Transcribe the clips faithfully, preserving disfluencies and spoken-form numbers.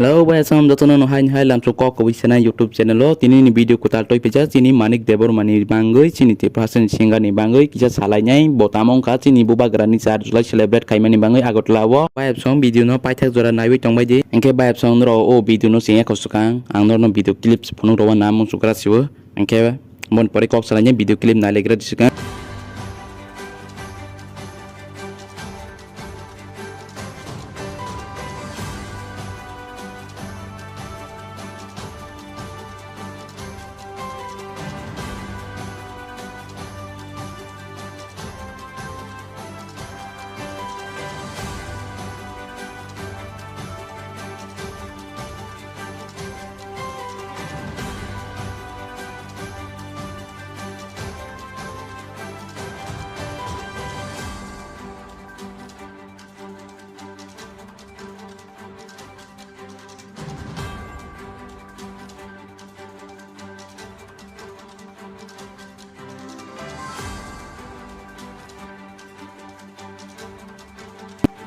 Hello, bai asam jotono no hai hai lamso kok kobui sena YouTube channel o. Tini ni video kwtal toi pija chini Manik Debbarma ni bangwi, chini Tiprasa ni singer ni bangwi kisa salai nai bo tamo wngkha chini bubagra ni char July celebrate khaimani bangwi Agartala o. Bai asam video no paithak jora naiwi tongbai di. Hwnkhe bai asam noro o video no sengya kosukang. Ang norno video clips phunuk rowa namung sukra siwo. Hwnkhe bon pore kok salai nai video clip nailegra disikang.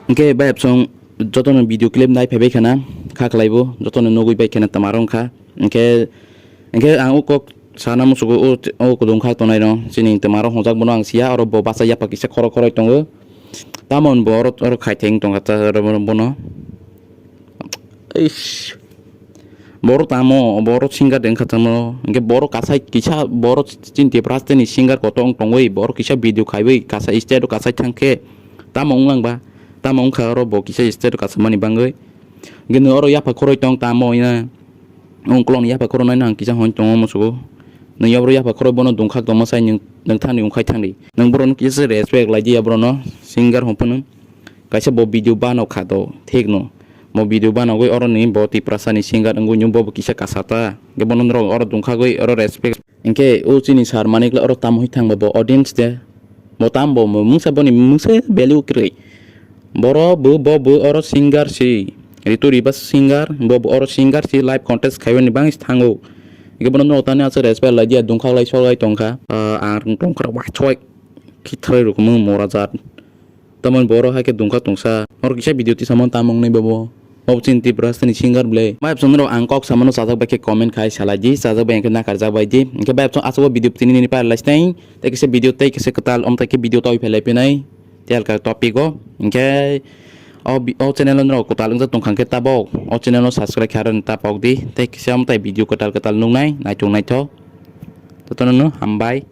Hwnkhe bai absong jotono video clip nai phaibai khana, kha khlaibo jotono nugui bai khana twmaro wngkha. Hwnkhe, hwnkhe ang o kok sana musugo o, o kudung kha tongnai no, chini twmaro hwnjak bono ang siya, oro bo basa yapha kisa khoro khoroi tongo. Tamon bo oro, oro khai theng tongkha ta oro bono. Eish. Borok tamo, borok singer de wngkha tamo. Hwnkhe borok kasai kisa, borok chini Tiprasa ni singer kotor wng tongwi, borok kisa video khaiwi, kasa stage o kasai thangkhe, tamo wnglang ba, tamo wngkha oro bo kisa stage o kasamani bangwi. Hwnkhe nwng oro yapha khoroi tong tamo wngya. Ungkolokni yapha khoroknai no ang kisa hwn tongo musugo. Nwng yaphro yapha khorok bono dungkhak tongma sai nwng, nwng thani wngkhai thangdi. Nwng borokno kisa se respect lai di yaphrono, singer hwn phano. Kaisa bo video bano kha to, thik no. Bo video banogwi oro ni bo Tiprasa ni singer wngwi nw bo bo kisa kasa ta. Hwnkhe bono norok oro dungkhagwi oro respect. Hwnkhe o chini sir Manik le oro tamo hai thangba bo audience de. Bo tam bo mungsa boni mungsa value kwrwi. Boro bo, bo, bo oro singer si. Ritu Riba singer, bo, bo oro singer si live contest khaimani bangwi thango. Hwnkhe bono norok tani aswk respect lai dia dungkhak lai sol lai tongkha. Ah, ang tongkha wa choi. Khitharwi rukmung mora jat. Tamoni boro hai khe dungkha tongsa. Oro kisa video tisamani tamo wngnai bobo. Bobo chini Tiprasa ni singer ble. Bai absong rok ang kok samano chajak bai khe comment khai salai di, chajak bai khe nakarjak bai di. Hwnkhe bai absong aswk o video tini nini para lai sinai. Tei kisa video tei kisa kwtal om tai khe video tei phelai pinai. Tei alka topic o. Hwnkhe o bi-, o channel o norok kwtal wngjak tongkha hwnkhe tabok. O channel o subscribe kharani tapok di. Tei kisa om tai video kwtal kwtal nuknai, naitung naithok. Jotono no hambai.